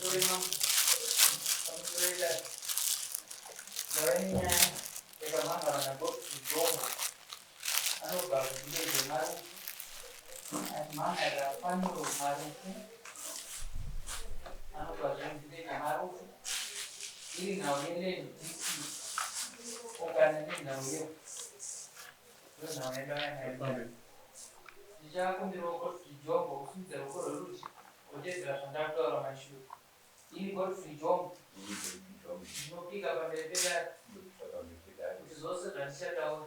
Pamusoro imambo. Pamusoro idare. Ndava nenyaya yakamhan'ara naGodfrey Jombo anobva kuvillage yeMarufu achimhan'arira Fanuel Marufu anobva zvemuvillage yeMarufu iri nhau yeland dispute pokana nenhau yevhu ndonhau yandauya nayo kudare. Ndichakumbirawo Godfrey Jombo kusimudza ruoko rwerudyi wotedzera zvandakutaura mashure. Ini Godfrey Jombo ndinopika pamberi pedare kuti zvose zvandichataura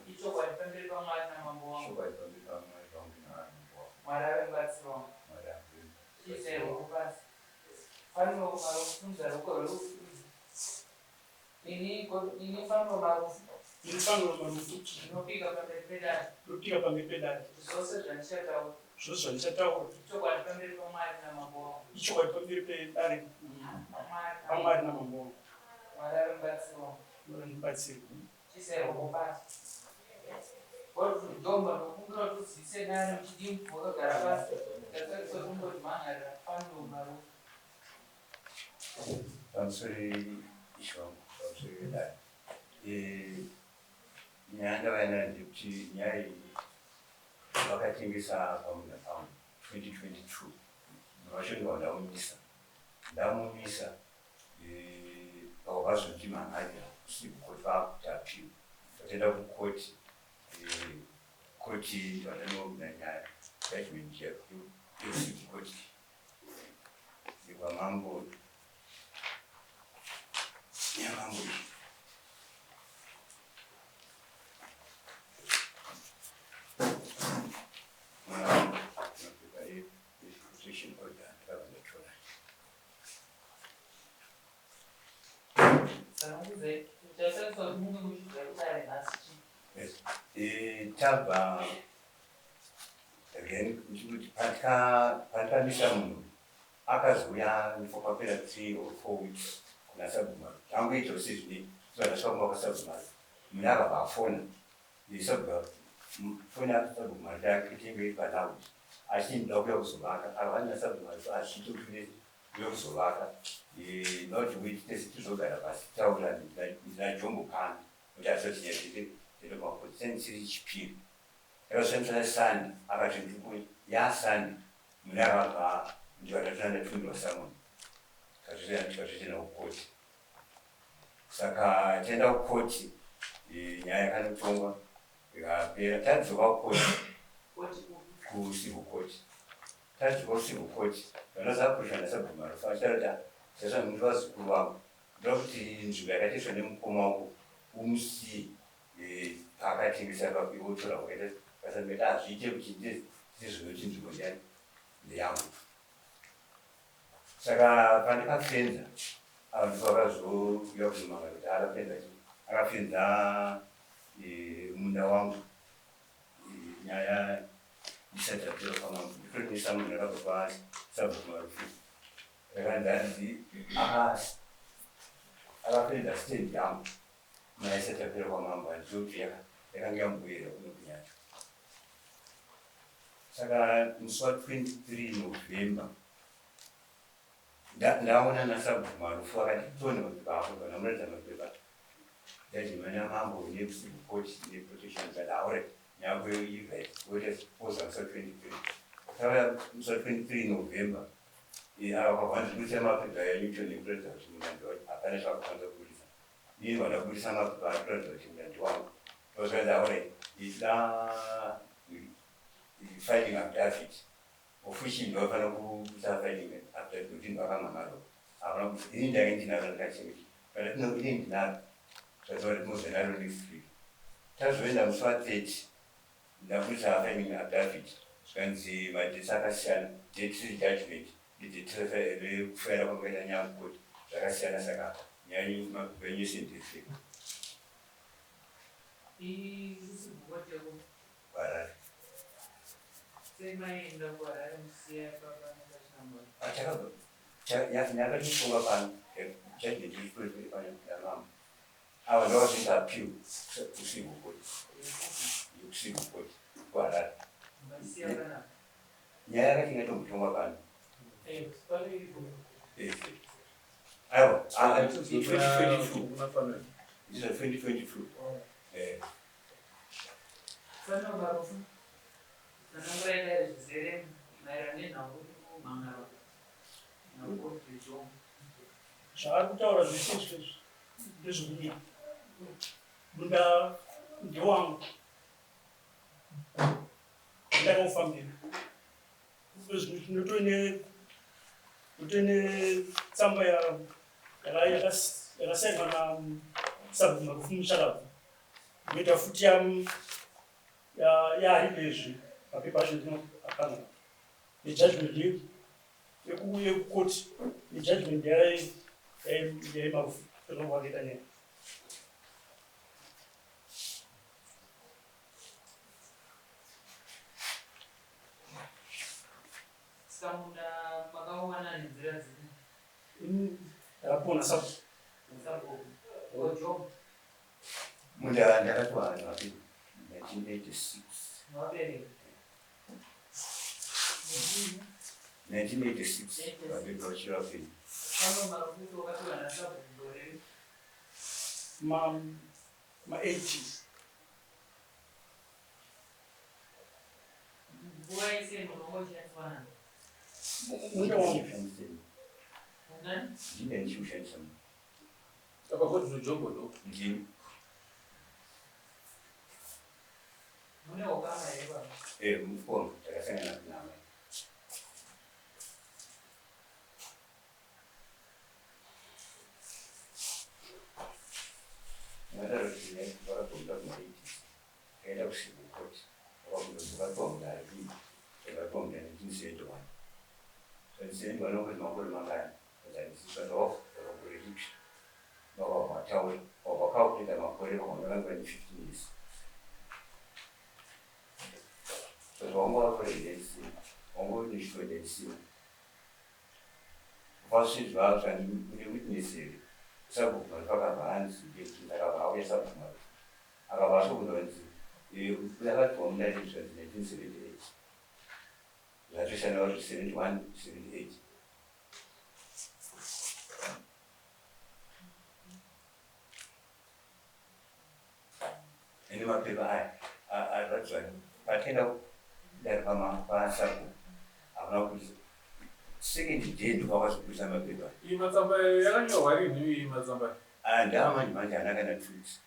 ichokwadi pamberi paMwari namambo wangu. Mwari ave mubatsiri wangu. Chiisai ruoko pasi. Fanuel Marufu, simudza ruoko rwerudyi. Ini ini Fanuel Marufu. Ini Fanuel Marufu. Ndinopika pamberi pedare. Ndinopika pamberi pedare. Kuti zvose zvandichataura. Zvose zvandichataura. Ichokwadi pamberi paMwari namambo wangu. Ichokwadi pamberi pedare paMwari namambo wangu. Mwari ave mubatsiri wangu. Mwari ave mubatsiri. Chiisai ruoko pasi. Godfrey Jomba ndokumbira kuti uzivise dare muchidimbu wakagara pasi. Ndatariswa kungoti mhan'arira Fanuel Marufu. Pamusoro ishe wangu, pamusoro vedare. Nyaya yandauya nayo ndeyekuti nyaya iyi vakatengesa pamunda pangu 2022 munhu wacho ndobva ndamumisa. Ndamumisa pakabva zvonzi mhan'arira usiku koti vakuti appeal. Tatoenda kukoti, koti ndobva ndanobuda nyaya judgement yeusiku koti yekwamambo yamambo iyi. Mapepa eprotection order ndakabva ndatora. Tsanangudzai chatarisa kuti munge muchibva kudare nhasi chii? Yes. Tabva again kuti pandikamisa munhu akazouya ndipo kwapera 3 or 4 weeks kuna sabhuku tangoita sezvinei so ndasvika kumba kwasabhuku. Munhu akabva afona sabhuku, foni yasabhuku mari yake itenge iri paloud achiti ndinoda kuuya kuzovaka. Akabva nasabhuku hazviiti kuti uye kuzovaka, not wait tese tizogara pasi taura ndina Jombo pano kuti asati nyaya tete chiri chipiri takashandisa Sunday. Akati ndikuya yaSunday. Munhu akabva ndikatotanga ndatumirwa summon, tikatoenda kukoti. Saka taenda kukoti, nyaya yakanotongwa ikapera. Tadzoka kukoti, Koti kupi? Kucivil court. Tadzoka kucivil court, vanozapushwa nasabhuku Marufu achitaura kuti sezvo muri vazukuru vangu, ndoda kuti nzvimbo yakatengeswa nemukoma wangu umusiye paakatengesa ipapo, iwe wotora wakaita kasambeta. Hazviite kuti ndizvoti nzvimbo ndiyani ndeyangu. Saka pandikafenza, ava ndipo vakazouya kuzomanga kuti akafenza chi akafenza munda wangu nyaya isati yapera kwamambo. Nditori nesummon yakabva kwasabhuku Marufu yakanzi hanzi akafenza stand yangu nyaya isati yapera kwamambo. Handizivi kuti yakanga yamboyera kunopi yacho. Saka musi wa23 November ndaona nasabhuku Marufu akati tone mapepa ako, vanamuratidza mapepa judgment yamambo nekucivil court neprotection. But aure nyaya iright oza musi wa23. Tauya musi wa23 November, akabva ndibudisa mapepa yaNewton ekuratidza kuti munda ndewa hapana zvakukwanisa kubudisa. Ini vandabudisa mapepa akuratidza kuti munda ndewangu. Ndozvanzi aure ida filing affidavit, of which ndinofanira kubusa filing affidavit kuti ndakamhan'arwa. Hapana kuti ini ndange ndinaro ndakachengeta kana tino ini ndinaro zvaziva kuti muzoenaro next week. Tazoenda musi wa30, ndabudisa filing affidavit, zvikanzi madates akasiyana, date rejudgment nedate rekufaira kwakaita nyaya kukoti zvakasiyana. Saka nyaya mapepa enyu ese ndefake. Icivil court yekupi? Harare. Sei maienda kuHarare muchisiya papa nepachinambwa? Atakabva nyakatitonga pano, judgment iri pano yamambo. Ava ndovazvoita appeal kucivil court, yekucivil court kuHarare. Machisiya panapa? Nyaya yakati ingatombotongwa pano. Aiwa, 2022. Ndizvo 2022. Eh. Faniro Marufu, tsanangurai dare zvizere maererano nenhau iri kumhan'arwa naGodfrey Jombo. Zvaari kutaura zvese izvozvi ndezvekunyama. Munda ndewangu, ndakaufambira. Ndotone tsamba yakasainwa nasabhuku Marufu Mushakabvu, yoita futi yaHaridezvi, mapepa acho ndinoapana, nejudgment yekukoti, nejudgment yaiMarufu yakavakaita nyaya. Saka munda makauwana nenzira dzipi? Ini ndakapiwa nasabhuku. Nasabhuku. Ko Jombo? Munda ndakapiwa nevabereki 1986. Nevabereki. 1986, vabereki vachiri vapenyu. Faniro Marufu, wakapiwa nasabhuku gore ripi? Ma80s. Nguva yese munhu wangochishandiswa nani? Munda wangu. Nani? Ndine ndichiushandisa. Apa Godfrey Jombo ndo Ndini. Mune ukama here baba? Mukoma, takasangana kunamai. Ndakataura kuti vakabvunza kuma-80s, takaenda kucivil court, vakapiwa munda ari, takapiwa munda 1971. 1971 wakati makore mangani? Vakakore ripi vakavataura, vakacalculata makore, vakaona vanga vane 15 years, but vanga vakorendesina, vanga vane chikwendesina vasvizva zvandi une witness here? Sabhuku Marufu akabva anzi ndekuti ndakabva auya sabhuku Marufu, akabva asvobvunza kunzi yakatiwa munda zvanzi 1978, zvatosiyana kuti 71, 78. Ende mapepa aya aratidzwa patenda dare pasabhuku, havana kubudisa. Second day ndopavazobudisa mapepa. Iyi matsamba yakanyorwa rinhi iyi matsamba? Aya ndava manje manje, haana kana 2 weeks.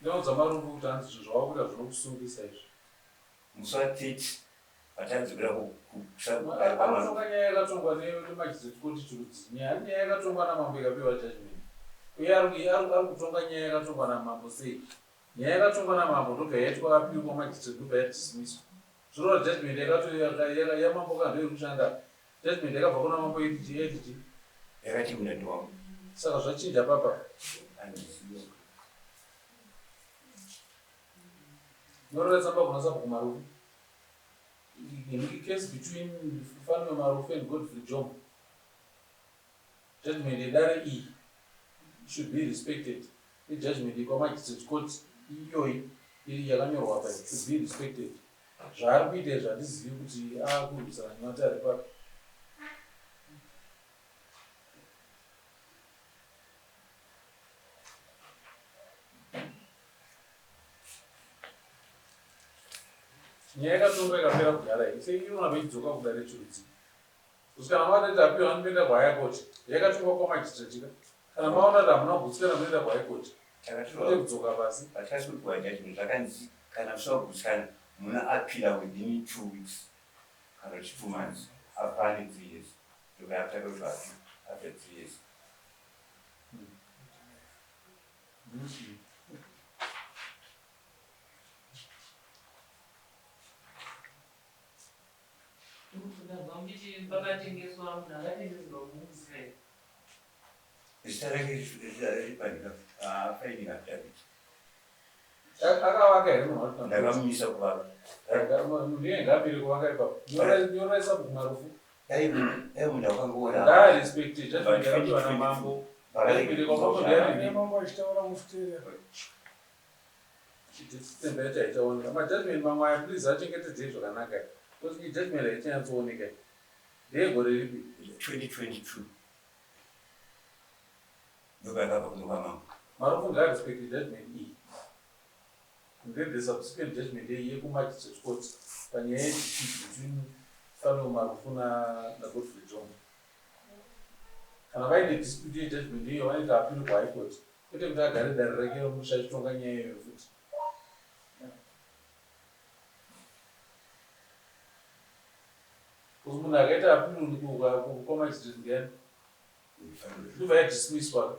Ndaudza Marufu kuti hanzi zvinhu zvavakuita zvinokusungisa izvi. Musi wa30 patadzokera. Anotonga nyaya yakatongwa nemagistrate court chirudzi? Nyaya yakatongwa namambo ikapiwa judgment, uye ari kutonga nyaya yakatongwa namambo sei? Nyaya yakatongwa namambo ndobva yaitwa appeal kwamagistrate, ndobva yadismisswa. Zvoreva judgment yamambo kana ndoiri kushanda, judgment yakabva kuna mambo atg. Yakati mundandi wangu. Saka zvachinja papa? Handizivi. Nyorera tsamba kuna sabhuku Marufu. Case between Fanuel Marufu and Godfrey Jombo, judgment yedare iyi should be respected, ijudgment yekwamagistrate court iyoyi iri yakanyorwa pa should be respected. Zvaari kuita izvi handizivi kuti akurwisana nematare papi. Nyaya yakatongwa ikapera kudhara iyi, sei inoramba ichidzoka kudare chirudzi? Kusvika kana maona kuti apiwa, anoenda kuhigher court. Yakatongwa kwamagistrate ka, kana maona kuti hamuna kugutsikana, munoenda kuhigh court kwete kudzoka pasi. Patakasvikopiwa judgment, zvakanzi kana musina kugutsikana muna appeala within 2 weeks kana kuti 2 months. Apane 3 years, ndokayakutaka kuti appeal after 3 years. Ndabva muchiti pakatengeswa munhu akatengeserwa mumuziva here? Zita rake riri pafiling affidavit. Akavaka here munhu wacho? Ndakamumisa kuvaka. Ndiye ngaapire kuvaka ipapo. Nyorai sabhuku Marufu. Dai munhu akangoona. Ngaarespecte judgment yakapiwa namambo. Judgment kwamambo ndeyarini? Mambo achitaura mufuteria. System yacho haichaoneka. Majudgment mamwe aya, please achengetedzei zvakanaka, because ijudgment haichanyatsooneka. Ndeyegore ripi? 2022 ndopayakabva kuno kwamambo. Marufu ngaarespecte judgment iyi and then the subsequent judgment yeyi yekumagistrate court panyaya yedispute between Fanuel Marufu naGodfrey Jombo. Kana vaine dispute yejudgment iyoyo vanoita appeal kuHigh Court kwete kuti agare dare rake remusha achitonga nyaya iyoyo futi. Because munhu akaita appeal kwamagistrate ndiyani? Ndobva yadismisswa.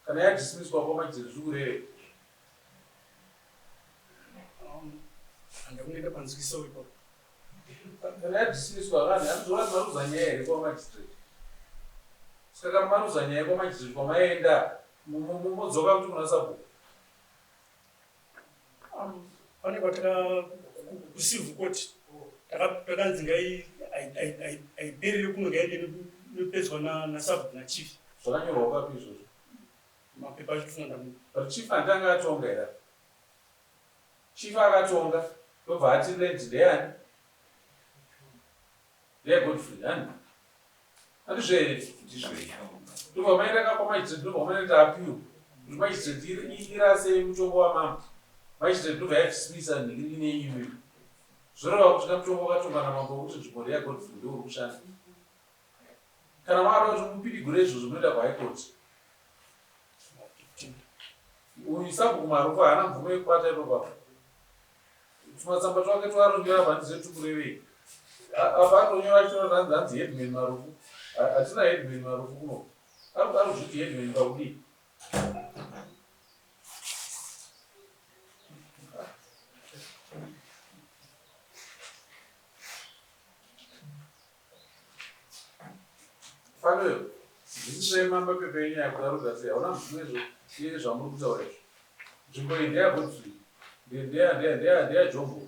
Kana yadismisswa kwamagistrate zviri kurevei? Handakuneta panzwisiso ipapo. Kana yadismisswa kani handizoona kuti maruza nyaya here kwamagistrate. Saka kana maruza nyaya kwamagistrate kwamaenda modzoka kuti kuna sabhuku. Pane kwataka kucivil court takanzi ngai haiperere kuno ngaiende nopedzwa nasabhuku nachief. Zvakanyorwa papi izvozvo? Mapepa acho tofunga ndamu. But chief andanga atonga here? Chief akatonga ndobva ati land ndeyani? NdeyaGodfrey hani? Handizvo here? Ndizvo here. Ndobva maenda ka kwamagistrate ndobva maenda appeal kuti magistrate irase mutongo wamambo. Magistrate ndobva yadismissa nhingiriki neiyoyo. Zvoreva kuti kamutongo wakatonga namambo wekuti nzvimbo ndeyaGodfrey ndouri kushanda. Kana maada kuti mupidigure izvozvo munoenda kuHigh Court. Uyu sabhuku Marufu haana mvumo yekubata ipapo. Tumatsamba twake twaaronyora apa handizive kuti kurevei. Apa atonyora achitora hanzi hanzi headman Marufu. Hatina headman Marufu kuno. Ari kuzviti headman pakudii? Fanuel, dzidzisai mapepa enyu aya kudarudza sei hauna mvumo izvo iye zvamuri kutaura izvo. Nzvimbo iyi ndeyaGodfrey, ndeyaJombo.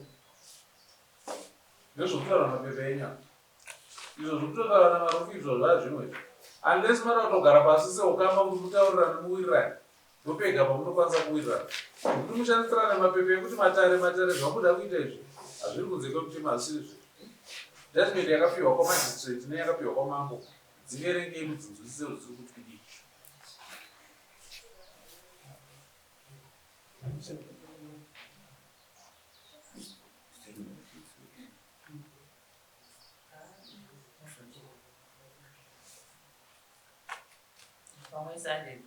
Ndozvokutaura mapepa enyu aya. Izvo zvekutotaura naMarufu izvo zvazvimwe izvo. Unless mada kutogara pasi seukama kuti mutaurirane muwirirane. Ndopega pamunokwanisa kuwirirana. Kuti mushandisirane mapepa ekuti matare matare zvamuda kuita izvi hazviri kunze kwemutemo hazvisiri zvezvo. Judgment yakapiwa kwamagistrate neyakapiwa kwamambo dziverengei mudzinzwisise kuti dziri kuti kudii. Pamwe Sunday.